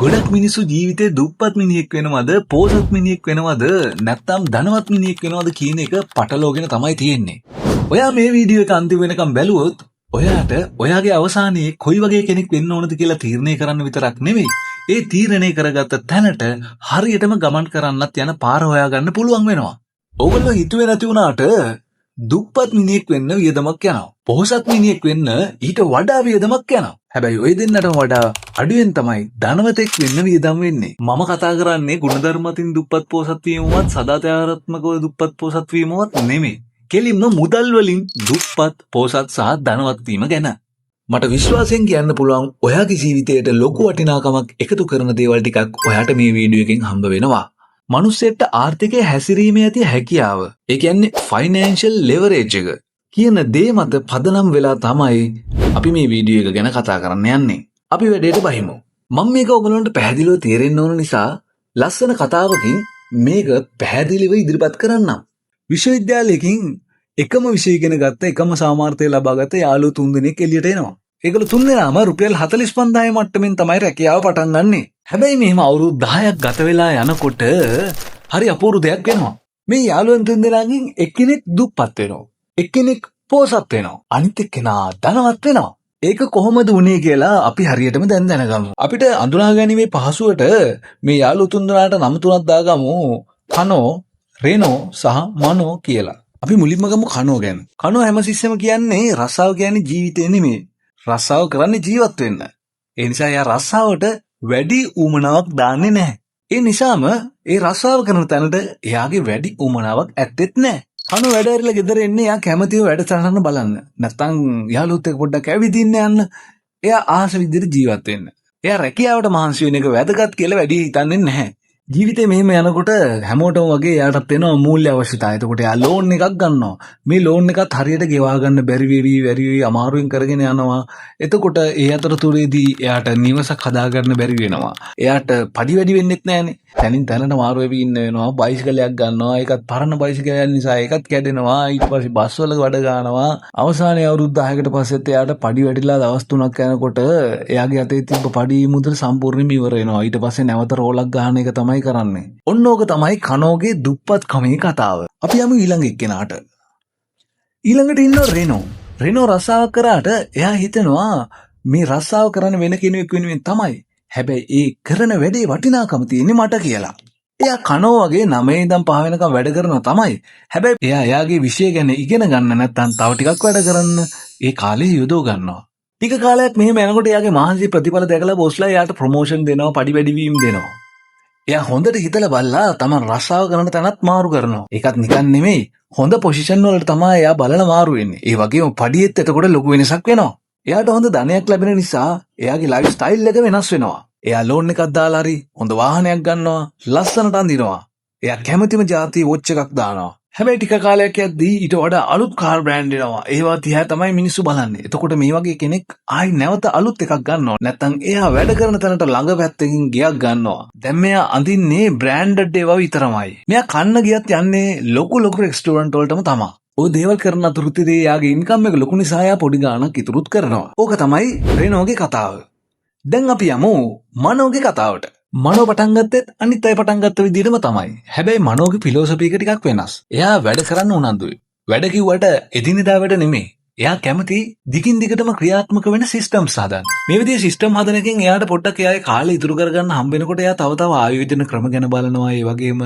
ගොඩක් මිනිස්සු ජීවිතේ දුප්පත් මිනිහෙක් වෙනවද, පෝසත් මිනිහෙක් වෙනවද, නැත්නම් ධනවත් මිනිහෙක් වෙනවද කියන එක පටලවාගෙන තමයි තියෙන්නේ. ඔයා මේ වීඩියෝ එක අන්තිම වෙනකම් බැලුවොත් ඔයාට ඔයාගේ අවසානයේ කොයි වගේ කෙනෙක් වෙන්න ඕනද කියලා තීරණය කරන්න විතරක් නෙමෙයි, ඒ තීරණය කරගත්ත තැනට හරියටම ගමන් කරන්නත් යන පාර හොයාගන්න පුළුවන් වෙනවා. ඔයගොල්ලෝ හිතුවේ නැති වුණාට දුප්පත් මිනිහෙක් වෙන්න වියදමක් යනවා. පොහොසත් මිනිහෙක් වෙන්න ඊට වඩා වියදමක් යනවා. හැබැයි ඔය දෙන්නටම වඩා අඩුවෙන් තමයි ධනවතෙක් වෙන්න වියදම් වෙන්නේ. මම කතා කරන්නේ ගුණධර්ම අතින් දුප්පත් පොහොසත් වීමවත් සදාචාරාත්මකව දුප්පත් පොහොසත් වීමවත් නෙමෙයි. කෙලින්ම මුදල් වලින් දුප්පත්, පොහොසත් සහ ධනවත් වීම ගැන. මට විශ්වාසයෙන් කියන්න පුළුවන්, ඔයාගේ ජීවිතයට ලොකු වටිනාකමක් එකතු කරන දේවල් ටිකක් ඔයාට මේ වීඩියෝ එකෙන් හම්බ වෙනවා. මනුස්සයෙක්ට ආර්ථිකය හැසිරීමේ ඇති හැකියාව, ඒ කියන්නේ ෆයිනෑන්ෂල් ලෙවරේජ් එක කියන දේ මත පදනම් වෙලා තමයි අපි මේ වීඩියෝ එක ගැන කතා කරන්න යන්නේ. අපි වැඩේට බහිමු. මම මේක ඔයගොල්ලන්ට පැහැදිලිව තේරෙන්න ඕන නිසා ලස්සන කතාවකින් මේක පැහැදිලිව ඉදිරිපත් කරන්නම්. විශ්වවිද්‍යාලයකින් එකම විෂය ඉගෙන ගත්ත, එකම සාමාර්ථය ලබාගත්ත යාළුවෝ තුන්දෙනෙක් එළියට එනවා. ඒගොල්ලෝ තුන්දෙනාම රුපියල් 45,000 මට්ටමින් තමයි රැකියාව පටන් ගන්නෙ. හැබැයි මෙහෙම අවුරුදු 10ක් ගත වෙලා යනකොට හරි අපූර්ව දෙයක් වෙනවා. මේ යාළුවන් තුන්දෙනාගෙන් එක්කෙනෙක් දුප්පත් වෙනවා. එක්කෙනෙක් පෝසත් වෙනවා. අනිත් එක්කෙනා ධනවත් වෙනවා. ඒක කොහොමද වුනේ කියලා අපි හරියටම දැන් දැනගමු. අපිට අඳුනා ගැනීමේ පහසුවට මේ යාළුවෝ තුන්දෙනාට නම තුනක් දාගමු. කනෝ, රෙනෝ සහ මනෝ කියලා. අපි මුලින්ම ගමු කනෝ ගැන. කනෝ හැමතිස්සෙම කියන්නේ රස්සාව කියන්නේ ජීවිතේ නෙමෙයි. රස්සාව කරන්නේ ජීවත් වෙන්න. ඒ නිසා එයා රස්සාවට වැඩි උවමනාවක් දාන්නේ නැහැ. ඒ නිසාම ඒ රස්සාව කරන තැනට එයාගේ වැඩි උවමනාවක් ඇත්තෙත් නැහැ. කනෝ වැඩ ඇරිලා ගෙදර එන්නේ එයා කැමතිව වැඩසටහන බලන්න. නැත්තම් යාළුවොත් එක්ක පොඩ්ඩක් ඇවිදින්න යන්න. එයා ආස විදිහට ජීවත් වෙන්න. එයා රැකියාවට මහන්සි වෙන එක වැදගත් කියලා වැඩි හිතන්නේ නැහැ. ජීවිතේ මෙහෙම යනකොට හැමෝටම වගේ එයාටත් එනවා මූල්‍ය අවශ්‍යතා. එතකොට එයා ලෝන් එකක් ගන්නවා. මේ ලෝන් එකත් හරියට ගෙවා ගන්න බැරි වෙවි, බැරි වෙවි අමාරුවෙන් කරගෙන යනවා. එතකොට ඒ අතරතුරේදී එයාට නිවසක් හදාගන්න බැරි වෙනවා. එයාට පඩි වැඩි වෙන්නෙත් නෑනේ. තැනින් තැනට මාරු වෙවි ඉන්න වෙනවා. බයිසිකලයක් ගන්නවා. ඒකත් පරණ බයිසිකලයක් නිසා ඒකත් කැඩෙනවා. ඊට පස්සේ බස් වල වැඩ ගන්නවා. අවසානයේ අවුරුදු 10කට පස්සෙත් එයාට පඩි වැඩිලා දවස් 3ක් යනකොට එයාගේ අතේ තිබ්බ පඩි මුදල සම්පූර්ණයෙන්ම ඉවර වෙනවා. ඊට පස්සේ නැවත රෝලක් ගහන එක තමයි කරන්නේ. ඔන්න ඕක තමයි කනෝගේ දුප්පත්කමේ කතාව. අපි යමු ඊළඟ එක්කෙනාට. ඊළඟට ඉන්නවා රෙනෝ. රෙනෝ රස්සාවක් කරාට එයා හිතනවා මේ රස්සාව කරන්න වෙන කෙනෙක් වෙනුවෙන් තමයි. හැබැයි ඒ කරන වැඩේ වටිනාකම තියෙන්නේ මට කියලා. එයා කනෝ වගේ 9 ඉඳන් 5 වෙනකම් වැඩ කරනවා තමයි. හැබැයි එයා එයාගේ විෂය ගැන ඉගෙන ගන්න නැත්නම් තව ටිකක් වැඩ කරන්න ඒ කාලේ යොදව ගන්නවා. ටික කාලයක් මෙහෙම යනකොට එයාගේ මහන්සි ප්‍රතිඵල දැකලා බොස්ලා එයාට ප්‍රොමෝෂන් දෙනවා, පඩි වැඩිවීම දෙනවා. එයා හොඳට හිතලා බලලා තමන් රස්සාව කරන තැනත් මාරු කරනවා. ඒකත් නිකන් නෙමෙයි. හොඳ පොසිෂන් වලට තමයි එයා බලලා මාරු වෙන්නේ. ඒ වගේම පඩියෙත් එතකොට ලොකු වෙනසක් වෙනවා. එයාට හොඳ ධනයක් ලැබෙන නිසා එයාගේ ලයිෆ් ස්ටයිල් එක වෙනස් වෙනවා. එයා ලෝන් එකක් දාලා හරි හොඳ වාහනයක් ගන්නවා, ලස්සනට අඳිනවා. එයා කැමතිම ජාතියේ වොච් එකක් දානවා. හැබැයි ටික කාලයක් යද්දී ඊට වඩා අලුත් කාර් බ්‍රෑන්ඩ් එනවා. ඒවා දිහා තමයි මිනිස්සු බලන්නේ. එතකොට මේ වගේ කෙනෙක් ආයි නැවත අලුත් එකක් ගන්නවා. නැත්තම් එයා වැඩ කරන තැනට ළඟ පැත්තකින් ගෙයක් ගන්නවා. දැන් මෙයා අඳින්නේ බ්‍රෑන්ඩඩ් ඒවා විතරමයි. මෙයා කන්න ගියත් යන්නේ ලොකු ලොකු රෙස්ටෝරන්ට් වලටම තමයි. ඔය දේවල් කරන අතරතුරේ එයාගේ ඉන්කම් එක ලොකු නිසා එයා පොඩි ගාණක් ඉතුරුත් කරනවා. ඕක තමයි රෙනෝගේ කතාව. දැන් අපි යමු මනෝගේ කතාවට. මනෝ පටන් ගත්තෙත් අනිත් අය පටන් ගත්ත විදිහටම තමයි. හැබැයි මනෝගේ ෆිලොසොෆි එක ටිකක් වෙනස්. එයා වැඩ කරන්න උනන්දුයි. වැඩ කිව්වට එදිනෙදා වැඩ නෙමෙයි. එයා කැමති දිගින් දිගටම ක්‍රියාත්මක වෙන සිස්ටම්ස් හදන්න. මේ විදිහේ සිස්ටම් හදන එකෙන් එයාට පොඩ්ඩක් එයාගේ කාලය ඉතුරු කරගන්න හම්බ වෙනකොට එයා තව තව ආයෝජන ක්‍රම ගැන බලනවා. ඒ වගේම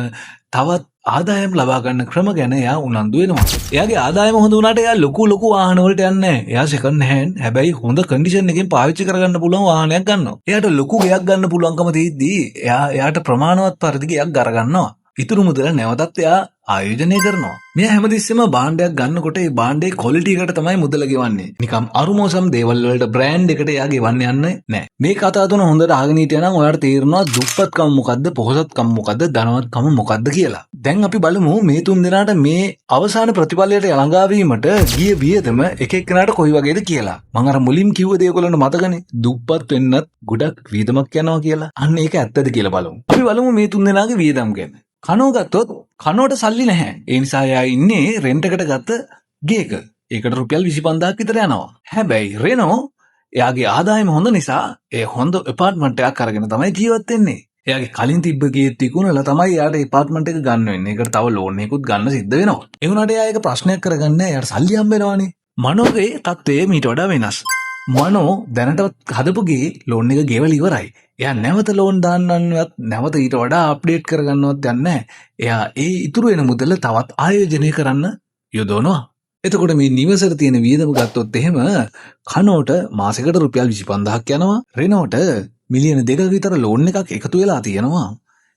තවත් ආදායම් ලබා ගන්න ක්‍රම ගැන එයා උනන්දු වෙනවා. එයාගේ ආදායම හොඳ වුණාට එයා ලොකු ලොකු වාහන වලට යන්නේ නැහැ. එයා සෙකන්ඩ් හෑන්ඩ්, හැබැයි හොඳ කන්ඩිෂන් එකකින් පාවිච්චි කරගන්න පුළුවන් වාහනයක් ගන්නවා. එයාට ලොකු ගෙයක් ගන්න පුළුවන්කම තියෙද්දි එයා එයාට ප්‍රමාණවත් පරිදි ගෙයක් අරගන්නවා. ඉතුරු මුදල නැවතත් එයා ආයෝජනය කරනවා. මෙයා හැමතිස්සෙම භාණ්ඩයක් ගන්නකොට ඒ භාණ්ඩේ ක්වොලිටි එකට තමයි මුදල ගෙවන්නේ. නිකම් අරුමෝසම් දේවල් වලට බ්‍රෑන්ඩ් එකට එයා ගෙවන්න යන්නේ නැහැ. මේ කතා තුන හොඳට අහගෙන හිටියා නම් ඔයාලට තේරෙනවා දුප්පත්කම මොකද්ද, පොහොසත්කම මොකද්ද, ධනවත්කම මොකද්ද කියලා. දැන් අපි බලමු මේ තුන් දෙනාට මේ අවසාන ප්‍රතිඵලයට ළඟා වීමට ගිය වියදම එක එක්කෙනාට කොයි වගේද කියලා. මං අර මුලින් කිව්ව දේ ඔයගොල්ලන්ට මතකනේ. දුප්පත් වෙන්නත් ගොඩක් වියදමක් යනවා කියලා. අන්න ඒක ඇත්තද කියලා බලමු. අපි බලමු මේ තුන් දෙනාගේ වියදම් ගැන. කනෝ ගත්තොත් කනෝට සල්ලි නැහැ. ඒ නිසා එයා ඉන්නේ රෙන්ට් එකට ගත්ත ගෙයක. ඒකට රුපියල් 25,000ක් විතර යනවා. හැබැයි රෙනෝ එයාගේ ආදායම හොඳ නිසා ඒ හොඳ ඇපාර්ට්මන්ට් එකක් අරගෙන තමයි ජීවත් වෙන්නේ. එයාගේ කලින් තිබ්බ ගේත් විකුණලා තමයි එයාට ඇපාර්ට්මන්ට් එක ගන්න වෙන්නේ. ඒකට තව ලෝන් එකකුත් ගන්න සිද්ධ වෙනවා. ඒ වුණාට එයා ඒක ප්‍රශ්නයක් කරගන්නේ නැහැ. එයාට සල්ලි හම්බ වෙනවනේ. මනෝගේ තත්ත්වය මීට වඩා වෙනස්. මනෝ දැනටත් හදපු ගේ ලෝන් එක ගෙවලා ඉවරයි. එයා නැවත ලෝන් දාන්නවත් නැවත ඊට වඩා අප්ඩේට් කරගන්නවත් යන්නේ නැහැ. එයා ඒ ඉතුරු වෙන මුදල තවත් ආයෝජනය කරන්න යොදවනවා. එතකොට මේ නිවසට තියෙන වියදම ගත්තොත් එහෙම කනෝට මාසෙකට රුපියල් 25,000ක් යනවා. රෙනෝට මිලියන 2ක විතර ලෝන් එකක් එකතු වෙලා තියෙනවා.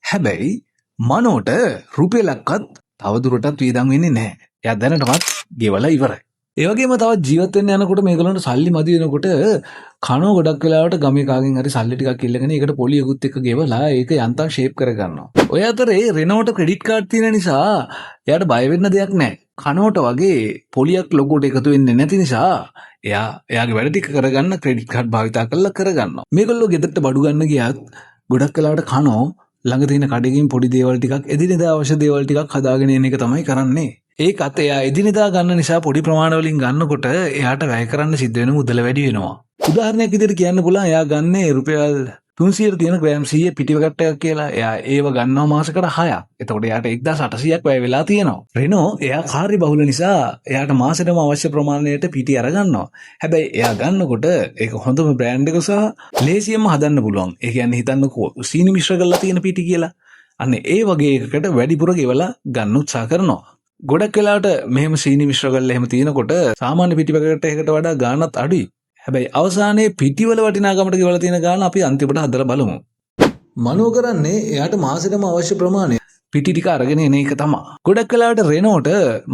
හැබැයි මනෝට රුපියලක්වත් තවදුරටත් වියදම් වෙන්නේ නැහැ. එයා දැනටමත් ගෙවලා ඉවරයි. ඒ වගේම තවත් ජීවත් වෙන්න යනකොට මේගොල්ලන්ට සල්ලි මදි වෙනකොට කනෝ ගොඩක් වෙලාවට ගමේ කාගෙන් හරි සල්ලි ටිකක් ඉල්ලගෙන ඒකට පොලියකුත් එක්ක ගෙවලා ඒක යන්තම් ෂේප් කරගන්නවා. ඔය අතරේ රෙනෝට ක්‍රෙඩිට් කාඩ් තියෙන නිසා එයාට බය වෙන්න දෙයක් නැහැ. කනෝට වගේ පොලියක් ලොකුවට එකතු වෙන්නේ නැති නිසා එයා එයාගේ වැඩ ටික කරගන්න ක්‍රෙඩිට් කාඩ් භාවිතා කරලා කරගන්නවා. මේගොල්ලෝ ගෙදරට බඩු ගන්න ගියත් ගොඩක් වෙලාවට කනෝ ළඟ තියෙන කඩේකින් පොඩි දේවල් ටිකක්, එදිනෙදා අවශ්‍ය දේවල් ටිකක් හදාගෙන එන එක තමයි කරන්නේ. ඒකත් එයා එදිනෙදා ගන්න නිසා පොඩි ප්‍රමාණ වලින් ගන්නකොට එයාට වැය කරන්න සිද්ධ වෙන මුදල වැඩි වෙනවා. උදාහරණයක් විදිහට කියන්න පුළුවන්, එයා ගන්නේ රුපියල් 300ට තියෙන ග්‍රෑම් 100 පිටි පැකට් එකක් කියලා. එයා ඒව ගන්නවා මාසෙකට 6ක්. එතකොට එයාට 1800ක් වැය වෙලා තියෙනවා. රෙනෝ එයා කාර්ය බහුල නිසා එයාට මාසෙටම අවශ්‍ය ප්‍රමාණයට පිටි අරගන්නවා. හැබැයි එයා ගන්නකොට ඒක හොඳම බ්‍රෑන්ඩ් එක සහ ලේසියෙන්ම හදන්න පුළුවන්. ඒ කියන්නේ හිතන්නකෝ සීනි මිශ්‍ර කරලා තියෙන පිටි කියලා. අන්න ඒ වගේ එකකට වැඩිපුර ගෙවලා ගන්න උත්සාහ කරනවා. ගොඩක් වෙලාවට මෙහෙම සීනි මිශ්‍ර කරලා එහෙම තියෙනකොට සාමාන්‍ය පිටි පැකට් එකකට වඩා ගාණත් අඩුයි. හැබැයි අවසානයේ පිටිවල වටිනාකමට ගෙවලා තියෙන ගාණ අපි අන්තිමට හදලා බලමු. මනෝ කරන්නේ එයාට මාසෙටම අවශ්‍ය ප්‍රමාණය පිටි ටික අරගෙන එන එක තමයි. ගොඩක් වෙලාවට රෙනෝට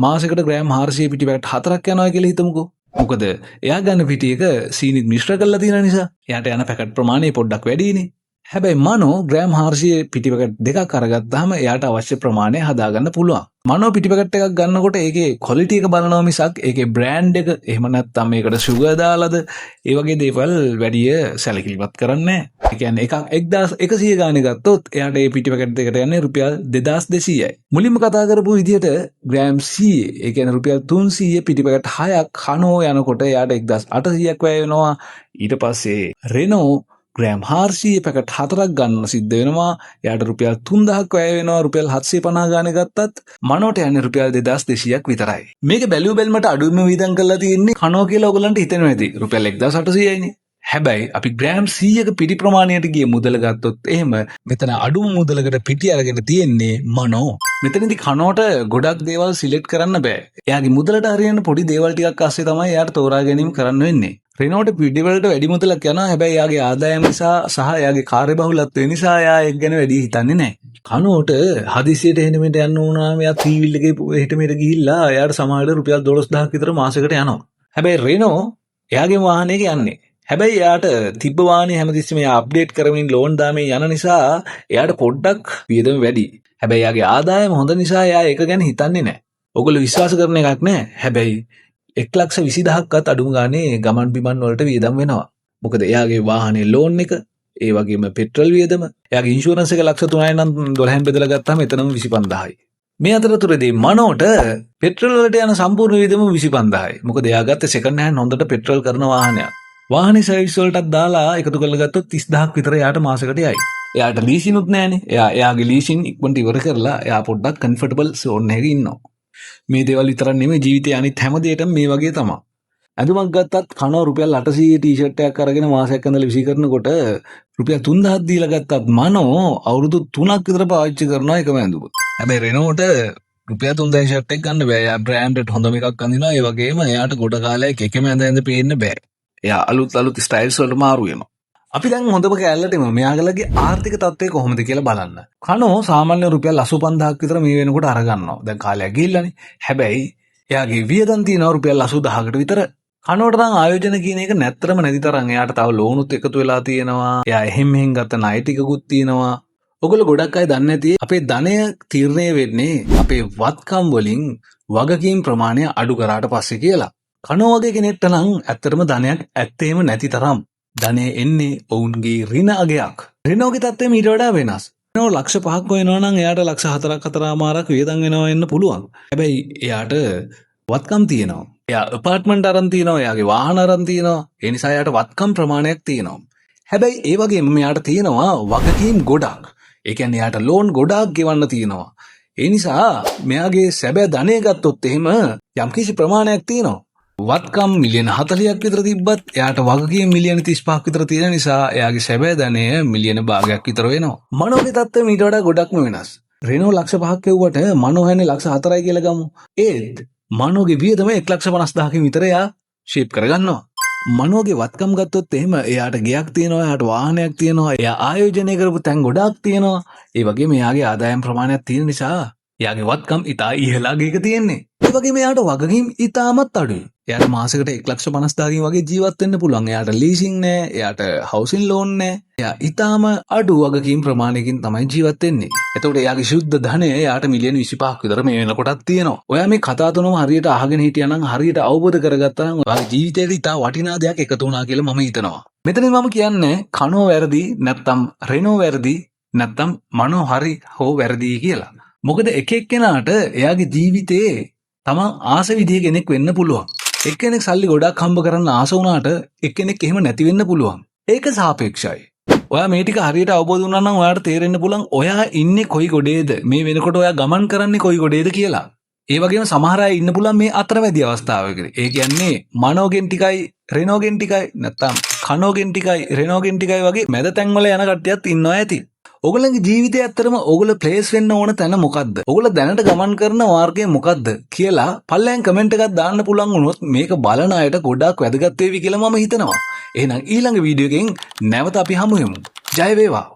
මාසෙකට ග්‍රෑම් 400 පිටි පැකට් 4ක් යනවා කියලා හිතමුකෝ. මොකද එයා ගන්න පිටි එක සීනිත් මිශ්‍ර කරලා තියෙන නිසා එයාට යන පැකට් ප්‍රමාණය පොඩ්ඩක් වැඩිනේ. හැබැයි මනෝ ග්‍රෑම් 400 පිටි පැකට් දෙකක් අරගත්තාම එයාට අවශ්‍ය ප්‍රමාණය හදාගන්න පුළුවන්. මනෝ පිටි පැකට් එකක් ගන්නකොට ඒකේ ක්වොලිටි එක බලනවා මිසක් ඒකේ බ්‍රෑන්ඩ් එක එහෙම නැත්නම් මේකට ෂුගර් දාලාද ඒ වගේ දේවල් වැඩිය සැලකිලිමත් කරන්නේ නැහැ. ඒ කියන්නේ එකක් 1100 ගානේ ගත්තොත් එයාට ඒ පිටි පැකට් දෙකට යන්නේ රුපියල් 2200යි. මුලින්ම කතා කරපු විදිහට ග්‍රෑම් 100, ඒ කියන්නේ රුපියල් 300 පිටි පැකට් 6ක් කනෝ යනකොට එයාට 1800ක් වැය වෙනවා. ඊට පස්සේ රෙනෝ ග්‍රෑම් 400 පැකට් 4ක් ගන්න සිද්ධ වෙනවා. එයාට රුපියල් 3000ක් වැය වෙනවා. රුපියල් 750 ගානේ ගත්තත් මනෝට යන්නේ රුපියල් 2200ක් විතරයි. මේක බැලුව බැලමට අඩුවම වියදම් කරලා තියෙන්නේ කනෝ කියලා ඔයගොල්ලන්ට හිතෙනවා ඇති. රුපියල් 1800යිනේ. හැබැයි අපි ග්‍රෑම් 100ක පිටි ප්‍රමාණයට ගිය මුදල ගත්තොත් එහෙම මෙතන අඩුම මුදලකට පිටි අරගෙන තියෙන්නේ මනෝ. මෙතනදි කනෝට ගොඩක් දේවල් සිලෙක්ට් කරන්න බෑ. එයාගේ මුදලට හරියන පොඩි දේවල් ටිකක් අස්සේ තමයි එයාට තෝරා ගැනීම කරන්න වෙන්නේ. රෙනෝට පිටි වලට වැඩි මුදලක් යනවා. හැබැයි එයාගේ ආදායම නිසා සහ එයාගේ කාර්යබහුලත්වය නිසා එයා ඒක ගැන වැඩි හිතන්නේ නැහැ. කනෝට හදිසියට එහෙට මෙහෙට යන්න ඕන නම් එයා ත්‍රිවිල් එකේ එහෙට මෙහෙට ගිහිල්ලා එයාට සමහරවිට රුපියල් 12,000ක් විතර මාසෙකට යනවා. හැබැයි රෙනෝ එයාගේ වාහනයක යන්නේ. හැබැයි එයාට තිබ්බ වාහනේ හැමතිස්සෙම එයා අප්ඩේට් කරමින් ලෝන් දාමින් යන නිසා එයාට පොඩ්ඩක් වියදම වැඩි. හැබැයි එයාගේ ආදායම හොඳ නිසා එයා ඒක ගැන හිතන්නේ නැහැ. ඔයගොල්ලෝ විශ්වාස කරන එකක් නෑ. හැබැයි 1,20,000ක්වත් අඩුම ගානේ ගමන් බිමන් වලට වියදම් වෙනවා. මොකද එයාගේ වාහනේ ලෝන් එක, ඒ වගේම පෙට්‍රල් වියදම, එයාගේ ඉන්ෂුරන්ස් එක 3,00,000 නම් 12න් බෙදලා ගත්තාම එතනම 25,000යි. මේ අතරතුරේදී මනෝට පෙට්‍රල් වලට යන සම්පූර්ණ වියදම 25,000යි. මොකද එයා ගත්තේ සෙකන්ඩ් හෑන්ඩ් හොඳට පෙට්‍රල් කරන වාහනයක්. වාහනේ සර්විස් වලටත් දාලා එකතු කරලා ගත්තොත් 30,000ක් විතර එයාට මාසෙකට යයි. එයාට ලීසිනුත් නෑනේ. එයා එයාගේ ලීසින් ඉක්මනට ඉවර කරලා එයා පොඩ්ඩක් කම්ෆර්ටබල් සෝන් එකක ඉන්නවා. මේ දේවල් විතරක් නෙමෙයි, ජීවිතේ අනිත් හැම දෙයකටම මේ වගේ තමයි. ඇඳුමක් ගත්තත් කනවා රුපියල් 800 ටී-ෂර්ට් එකක් අරගෙන මාසයක් ඇඳලා විසි කරනකොට රුපියල් 3000ක් දීලා ගත්තත් මනෝ අවුරුදු 3ක් විතර පාවිච්චි කරනවා එකම ඇඳුම. හැබැයි රෙනෝට රුපියල් 3000 ෂර්ට් එකක් ගන්න බෑ. එයා බ්‍රෑන්ඩඩ් හොඳම එකක් අඳිනවා. ඒ වගේම එයාට ගොඩ කාලයක් එකම ඇඳ ඇඳ පේන්න බෑ. එයා අලුත් අලුත් ස්ටයිල්ස් වලට මාරු වෙනවා. අපි දැන් හොඳම කෑල්ලට එමු. මෙයාලගේ ආර්ථික තත්ත්වය කොහොමද කියලා බලන්න. කනෝ සාමාන්‍ය රුපියල් 85,000ක් විතර මේ වෙනකොට අරගන්නවා. දැන් කාලයක් ගිහිල්ලානේ. හැබැයි එයාගේ වියදම් තියෙනවා රුපියල් 80,000කට විතර. කනෝට නම් ආයෝජන කියන එක නැත්තරම නැති තරම් එයාට තව ලෝනුත් එකතු වෙලා තියෙනවා. එයා එහෙම් මෙහෙන් ගත්ත ණය ටිකකුත් තියෙනවා. ඔගොල්ලෝ ගොඩක් අය දන්නේ නැති අපේ ධනය තීරණය වෙන්නේ අපේ වත්කම් වලින් වගකීම් ප්‍රමාණය අඩු කරාට පස්සේ කියලා. කනෝ වගේ කෙනෙක්ට නම් ඇත්තටම ධනයක් ඇත්තේම නැති තරම්. ධනය එන්නේ ඔවුන්ගේ ඍණ අගයක්. රෙනෝගේ තත්ත්වය මීට වඩා වෙනස්. රෙනෝ 5 ලක්ෂ වෙනවා නම් එයාට 4 ලක්ෂ 4.5ක් වියදම් වෙනවා එන්න පුළුවන්. හැබැයි එයාට වත්කම් තියෙනවා. එයා ඇපාර්ට්මන්ට් අරන් තියෙනවා, එයාගේ වාහන අරන් තියෙනවා. ඒ නිසා එයාට වත්කම් ප්‍රමාණයක් තියෙනවා. හැබැයි ඒ වගේම මෙයාට තියෙනවා වගකීම් ගොඩක්. ඒ කියන්නේ එයාට ලෝන් ගොඩාක් ගෙවන්න තියෙනවා. ඒ නිසා මෙයාගේ සැබෑ ධනය ගත්තොත් එහෙම යම්කිසි ප්‍රමාණයක් තියෙනවා. වත්කම් මිලියන 40ක් විතර තිබ්බත් එයාට වගකීම් මිලියන 35ක් විතර තියෙන නිසා එයාගේ සැබෑ ධනය මිලියන භාගයක් විතර වෙනවා. මනෝගේ තත්ත්වය මීට වඩා ගොඩක්ම වෙනස්. රෙනෝ ලක්ෂ 5ක් ගෙව්වට මනෝ හොයන්නේ ලක්ෂ 4යි කියලා ගමු. ඒත් මනෝගේ වියදම 1,50,000කින් විතර එයා ෂේප් කරගන්නවා. මනෝගේ වත්කම් ගත්තොත් එහෙම එයාට ගෙයක් තියෙනවා, එයාට වාහනයක් තියෙනවා, එයා ආයෝජනය කරපු තැන් ගොඩාක් තියෙනවා. ඒ වගේම එයාගේ ආදායම් ප්‍රමාණයක් තියෙන නිසා එයාගේ වත්කම් ඉතා ඉහළ අගයක තියෙන්නේ. ඒ වගේම එයාට වගකීම් ඉතාමත් අඩුයි. එයාට මාසෙකට 1,50,000කින් වගේ ජීවත් වෙන්න පුළුවන්. එයාට ලීසින් නෑ, එයාට හවුසින් ලෝන් නෑ. එයා ඉතාම අඩු වගකීම් ප්‍රමාණයකින් තමයි ජීවත් වෙන්නේ. එතකොට එයාගේ ශුද්ධ ධනය එයාට මිලියන 25ක් විතර මේ වෙනකොටත් තියෙනවා. ඔයා මේ කතා තුනම හරියට අහගෙන හිටියා නම්, හරියට අවබෝධ කරගත්තා නම්, ඔයාගේ ජීවිතේට ඉතා වටිනා දෙයක් එකතු වුණා කියලා මම හිතනවා. මෙතනින් මම කියන්නේ කනෝ වැරදි නැත්තම් රෙනෝ වැරදි නැත්තම් මනෝ හරි හෝ වැරදි කියලා. මොකද එක එක්කෙනාට එයාගේ ජීවිතේ තමන් ආස විදිහ කෙනෙක් වෙන්න පුළුවන්. එක්කෙනෙක් සල්ලි ගොඩක් හම්බ කරන්න ආස වුණාට එක්කෙනෙක් එහෙම නැති වෙන්න පුළුවන්. ඒක සාපේක්ෂයි. ඔයා මේ ටික හරියට අවබෝධ වුණා නම් ඔයාට තේරෙන්න පුළුවන් ඔයා ඉන්නේ කොයි ගොඩේද, මේ වෙනකොට ඔයා ගමන් කරන්නේ කොයි ගොඩේද කියලා. ඒ වගේම සමහර අය ඉන්න පුළුවන් මේ අතරමැදි අවස්ථාවකදී. ඒ කියන්නේ මනෝගෙන් ටිකයි රෙනෝගෙන් ටිකයි, නැත්තම් කනෝගෙන් ටිකයි රෙනෝගෙන් ටිකයි වගේ මැද තැන්වල යන කට්ටියත් ඉන්නවා ඇති. ඔගොල්ලන්ගේ ජීවිතය ඇත්තටම ඔගොල්ලෝ ප්ලේස් වෙන්න ඕන තැන මොකද්ද? ඔගොල්ලෝ දැනට ගමන් කරන මාර්ගය මොකද්ද කියලා පල්ලෙන් කමෙන්ට් එකක් දාන්න පුළුවන් වුණොත් මේක බලන අයට ගොඩාක් වැදගත් වේවි කියලා මම හිතනවා. එහෙනම් ඊළඟ වීඩියෝ එකෙන් නැවත අපි හමු වෙමු. ජය වේවා.